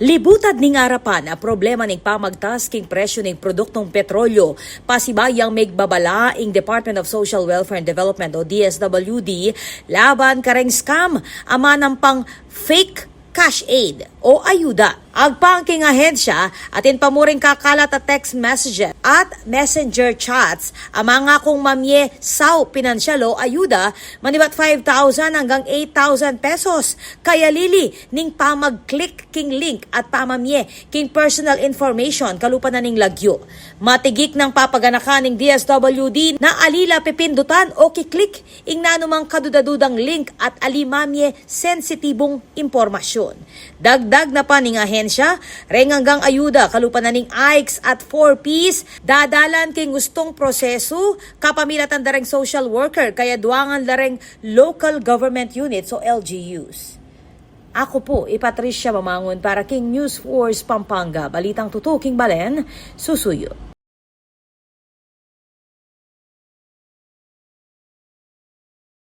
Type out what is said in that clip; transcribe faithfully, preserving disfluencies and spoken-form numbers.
Libutad ning arapan a problema ning pamagtas king presyu ning produktong petrolyo, pasibayu yang migbabala ing Department of Social Welfare and Development o D S W D laban kareng scam a manang pang fake cash aid o ayuda. Agpang king ahensya, atin pa mu ring kakalat a text messages at messenger chats a mangakung mamie sau pinansyal o ayuda manibat five thousand anggang eight thousand pesos kayalili ning pamag-click king link at pamamie king personal information kalupa na ning lagyu. Matigik nang papaganakan ning D S W D na ali la pipindutan o ki-click ing nanumang kaduda-dudang link at ali mamie sensitibung impormasyun. Dagdag na pa ning ahensya, reng anggang ayuda kalupa na ning AICS at four Ps dadalan king ustung prosesu kapamilatan da reng social worker kaya duangan la reng local government units o L G Us. Aku pu i Patricia Mamangun para king News Force Pampanga, balitang tutuking balen, susuyu.